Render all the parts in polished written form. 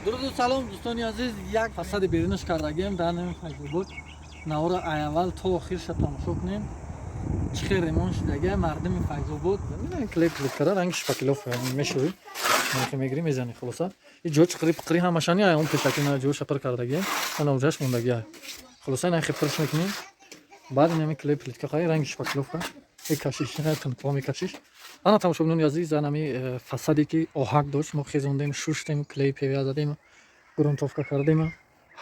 Дуруду салом, дӯстони азиз. Як фасади берунаш кардагием дар нами Файзобод. Навора аввал то охирша тамошо кунем, чӣ хел ремонт шудагия. Мардуми Файзобод клей плиткара ранги шпаклёвка мешӯӣ, мегирӣ, мезанӣ. Хулоса, и ҷо чиқири пиқири ҳамашани он пешаки на ҷоша пир кардагием, ана уҷаш мондагия. Хулоса, ина хел пирш мекунем. Баъд инами клей плитка хаи ранги шпаклёвка мекашиш, тинква мекашиш. Ана, тамошобинони азиз, анами фасаде ки оҳак дошт, мо хезондем, шуштем, клей ПВА задем, грунтовка кардем,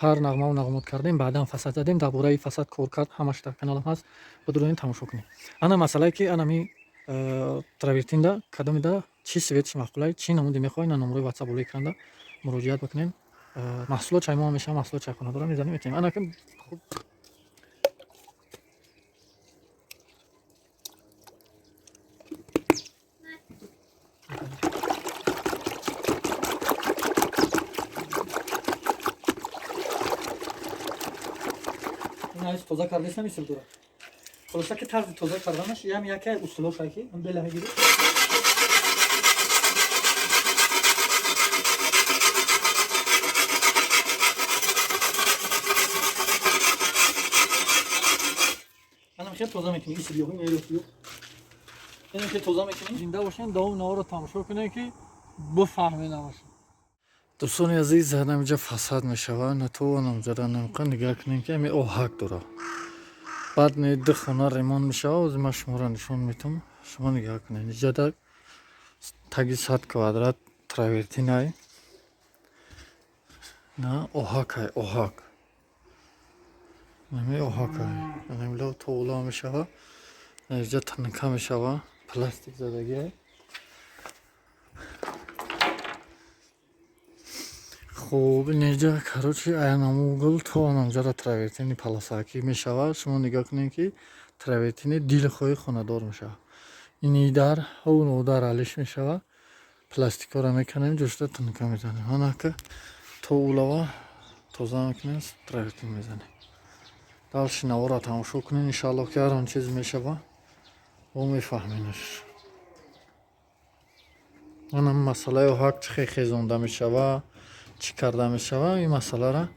ҳар нағмаву нағмот кардем, баъдан фасад задем. Дар бораи фасад кор кард, ҳамаш дар каналам ҳаст, бидурем, тамошо кунем. Ана масъалае ки анами травертинда кадомида чӣ цветш маъқулай, чӣ намуде мехоҳед, на номерои ватсап болои экранда муроҷиат бикунем. Маҳсулот чаймо мешавад, маҳсулот чайхона дорам, мезанем, метавонем. Ана хуб. Тоза кардеста мисл дорад. Хулоса ки тарзи тоза карданаш ям яке усулоша ки бела мегири. Анам хел тоза мекунӣ, инам хел тоза мекунӣ. Зинда бошен, давом наворо тамошо кунед, ки бифаҳмед ҳамаша. Дӯстони азиз, ҳаминҷа фасад мешавад, натавонам зада намқа. Нигаҳ кунем, ки ҳами оҳак дорад. Баъд не ду хона ремонт мешавад. Ҳозир ман шуморо нишон метавам, шумо нигаҳ кунед. Иҷада таги 100 квадрат травертинай, на оҳакай, оҳак, нами оҳакай, намила тоула мешавад, иҷа тнка мешавад, пластик задагиай. Хуб, инҷа, короче, аянамугул то анамҷара травертини паласакӣ мешавад. Шумо нигоҳ кунед, ки травертини дилхоҳи хонадор мешавад. Ини дар дар алиш мешавад, пластикҳоро меканем, ҷошта тнка мезанем. Анака то улава тоза мекунем, травертин мезанем. Дальше навора тамошо кунед, иншааллоҳ, ки ҳар он чиз мешавад, мо мефаҳмемш. Ана масъалаи оҳак чӣ хел хезонда мешавад, чӣ карда мешавад, ин масъалара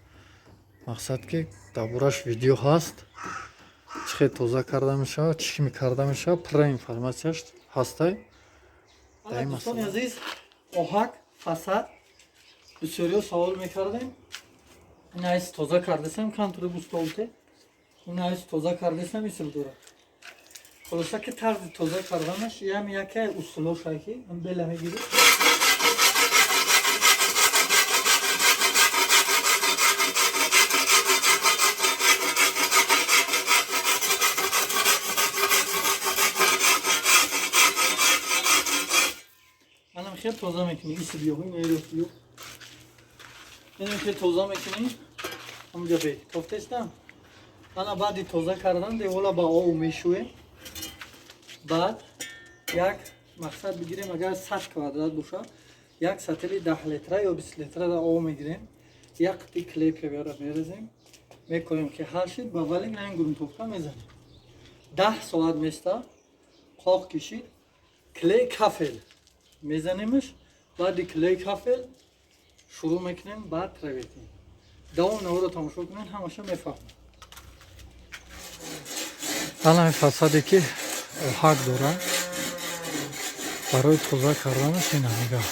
мақсад ки дар бораш видео ҳаст. Чӣ хел тоза карда мешавад, чӣ карда мешавад, пурра информатсияш ҳастай. Дӯстони азиз, оҳак фасад бисёриҳо савол мекардем. Ин айс тоза кардесам, камтури бустолте, ин айс тоза кардесам, исм дорад. Хулоса ки тарзи тоза карданаш ям яке усулоша ки бела мегирӣ. Анам хел тоза мекунӣ, инам хел тоза мекунӣ. Ҳамҷа бе тофтестам. Ана баъди тоза кардан девола ба об мешӯем. Баъд як мақсад бигирем, агар 100 квадрат боша, як сатили 10 литра ё 20 литра об мегирем, як қити клей ПВАра мерезем, мекоем, ки ҳал шид, ба валик на ин грунтовка мезанем. 10 соат места, қоқ кишид, клей кафел мезанемш. Баъди клей кафел шурӯъ мекунем, баъд травертин. Давом наворо тамошо кунед, ҳамаша мефаҳмед. Ана фасаде ки оҳак дорад, барои тоза карданаш ина нигаҳ,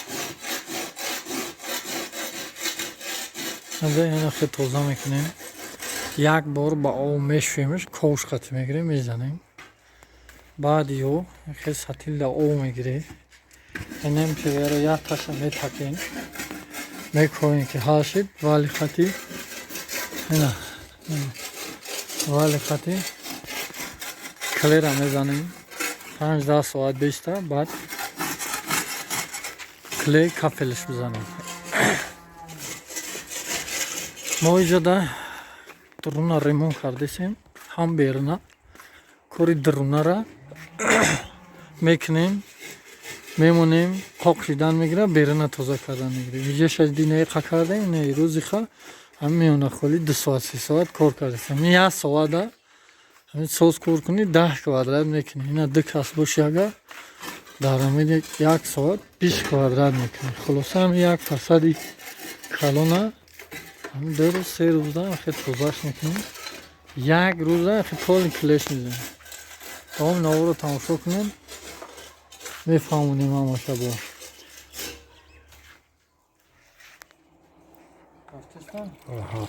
ина хел тоза мекунем. Як бор ба об мешӯемш, ковш қатӣ мегирем, мезанем. Баъди ё хел сатилда об мегирем, инем ПВАро як таша метакем, мекоем, ки ҳал шид, вали хати ина вали хати клера мезанем. 5-10 соат беста, баъд клей кафелш бизанем. Мо иҷода дуруна ремонт кардесем, ҳам беруна. Кори дурунара мекунем, мемонем, қоқ шидан мегирад, беруна тоза кардан мегирем. Иҷаша динаиқа кардем, не рӯзиха ҳам меёна холи 2 соат, 3 соат кор кардесем. Як соата ҳамин соз кор кунӣ, 10 квадрат мекунӣ. Ина ду кас боши агар, дар ҳамин як соат 20 квадрат мекунӣ. Хулоса, ҳамин як фасади Калона 2 рӯз 3 рӯзда хел тозаш мекунем. Як рӯза хел полный клей-ш мезанем. Тамоми наворро тамошо кунем, мефаҳмонем ҳамаша бо. Аҳа.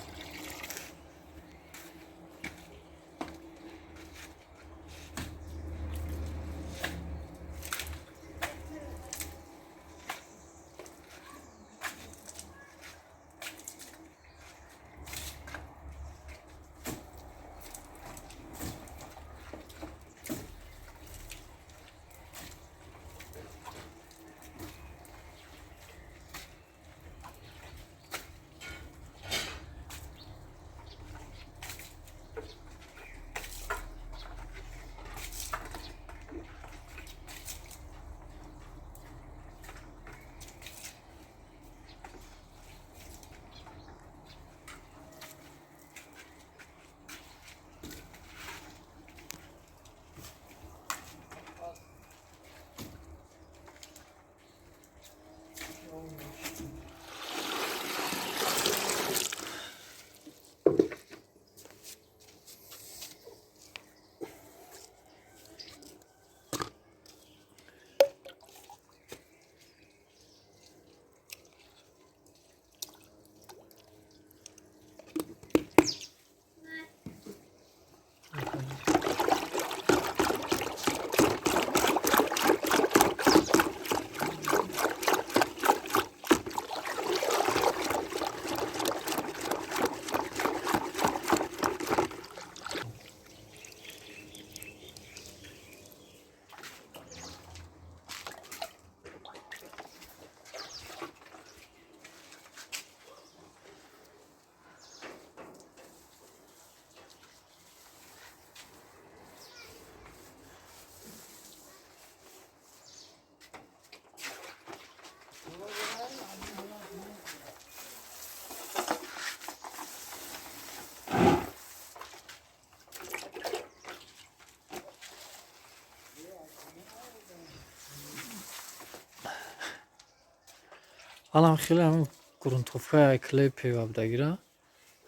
Алам хеле ҳамин грунтовкаи клей певабдагира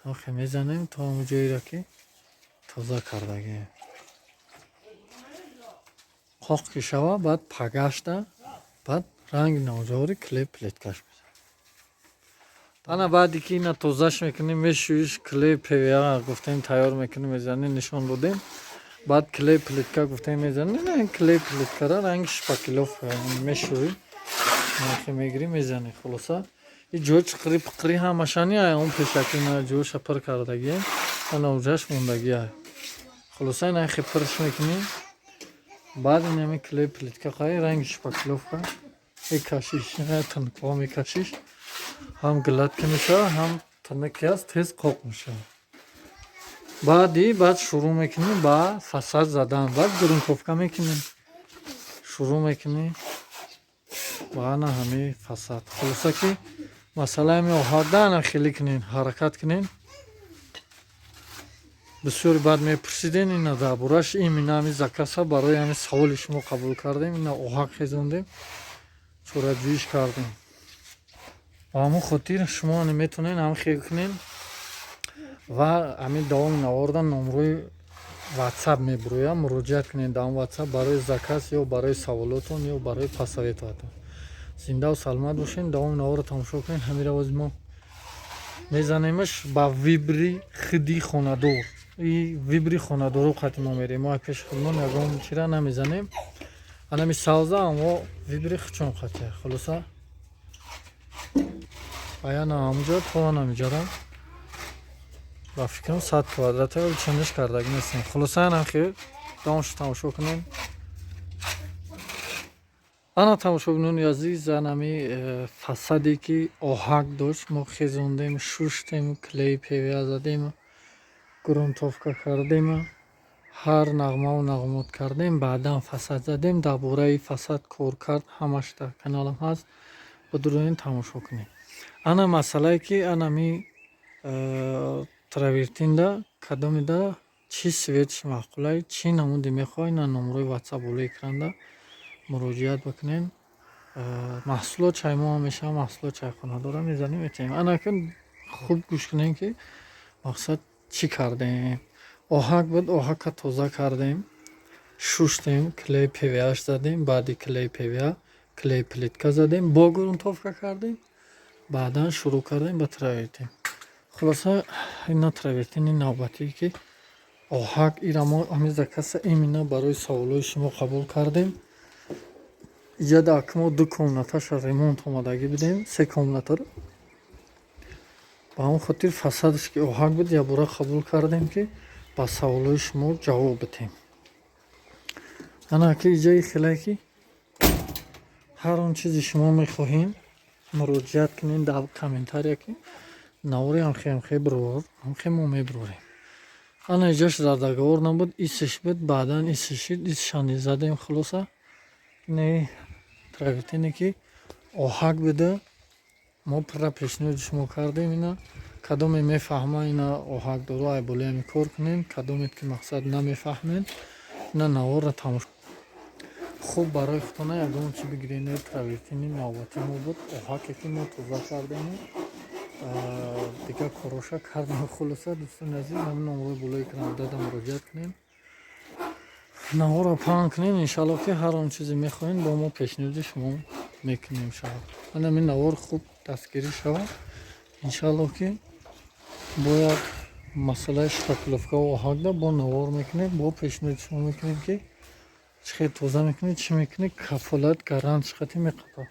ҳамхе мезанем то ҳамон ҷоеро ки тоза кардагием. Қоқ ки шава, баъд пагашта, баъд ранги навҷавори клей плиткаш мезанем. Ана баъде ки ина тозаш мекунем, мешӯиш, клей ПВА гуфтем тайёр мекунем, мезанем, нишон додем. Баъд клей плитка гуфтем мезанем, клей плиткара ранги шпаклёвка мешӯӣ. Мехе мегирӣ мезанӣ. Хулоса и ҷои чиқири пиқири ҳамашани ай он пешаки на ҷоша пир кардагием, ана уҷаш мондагиай. Хулоса ина хе пирш мекунем. Баъд инами клей плитка қай ранги шпаклёвка мекашиш, тинкҳо мекашиш, ҳам гладко мешавад, ҳам тинак аст, тез қоқ мешавад. Баъди баъд шурӯъ мекунем ба фасад задан, баъд грунтовка мекунем, шурӯъ мекунем ва ана ҳамаи фасад. Хулоса ки масъалаи ҳами оҳарда ана хеле кунен, ҳаракат кунен. Бисёри баъд мепурсиден ина дар бораш, именно ҳами заказа барои ҳами саволи шумо қабул кардем, ина оҳак хезондем, чораҷӯиш кардем. Ба ҳамон хотир шумо ани метавонед ҳам хел кунен ва ҳамин давоми наворда номрои WhatsApp мебуроям, муроҷиат кунед дар он WhatsApp барои заказ ё барои саволотон ё барои посоветоватон. Зиндаву саломат бошед, давоми наворро тамошо кунед. Ҳамин равози мо мезанемаш ба выбори худи хонадор. И выбори хонадоро қати мо мерем. Мо пеши худмон ягон чира намезанем. Анами савза мо выбори худшон қатия. Хулоса аяна ҳамуҷо то анамиҷара ба фикрам 100 квадрата чандаш кардагӣ нестем. Хулоса анам хел давомшо тамошо кунем. Ана тамошобинони азиз, анами фасаде ки оҳак дошт, мо хезондем, шуштем, клей ПВА задем, грунтовка кардем, ҳар нағмаву нағмот кардем, баъдан фасад задем. Дар бораи фасад кор кард, ҳамаш дар каналам ҳаст, бидуроен тамошо кунед. Ана масъалае ки анами травертинда кадомида чӣ цветш маъқулай, чӣ намуде мехоҳед, ина номрои WhatsApp болои экранда муроҷиат бикунед. Маҳсулот чаймо мешава, маҳсулот чайхонадора мезанем, метиҳем. Анакун хуб гӯш кунем, ки мақсад чӣ кардем. Оҳак буд, оҳака тоза кардем, шуштем, клей ПВАш задем, баъди клей ПВА клей плитка задем, бо грунтовка кардем, баъдан шурӯъ кардем ба травертин. Хулоса, ина травертини навбатие, ки оҳак. Ира мо ҳамин заказа именно барои саволҳои шумо қабул кардем. Иҷа дар мо ду комнаташа ремонт омадагӣ будем, се комнатаро. Ба ҳамон хотир фасадаш, ки оҳак буд, якбора қабул кардем, ки ба саволҳои шумо ҷавоб бидиҳем. Ана ки иҷаи хеле, ки ҳар он чизе шумо мехоҳем, муроҷиат кунед дар комментария, ки навори ҳамхе ҳамхе бирор, ҳамхе мо мебирорем. Ана иҷаш дар договор набуд, исш буд, баъдан исш шид, исшани задем. Хулоса, ини травертине, ки оҳак буда, мо пурра пешниҳоди шумо кардем. Ина кадоме мефаҳма, ина оҳакдоро айболиами кор кунем, кадомет ки мақсад намефаҳмед, ина наворро тамошо хуб барои худтона ягон чи бигиред. Ина травертини навбати мо буд, оҳаке, ки мо тоза кардему дигар короша кардем. Хулоса, дӯстони азиз, ҳамин номрои болои экран дада муроҷиат кунем, наворро паҳн кунем. Иншалло, ки ҳар он чизе мехоҳем, бо мо пешниҳоди шумо мекунем шавад. Ана ҳамин навор хуб дастгирӣ шавад, иншалло, ки бояд масъалаи шпаклёвкаву оҳакда бо навор мекунем, бо пешниҳоди шумо мекунем, ки чӣ хел тоза мекунед, чӣ мекунед, кафолат, гарант чӣ қадр меқапад.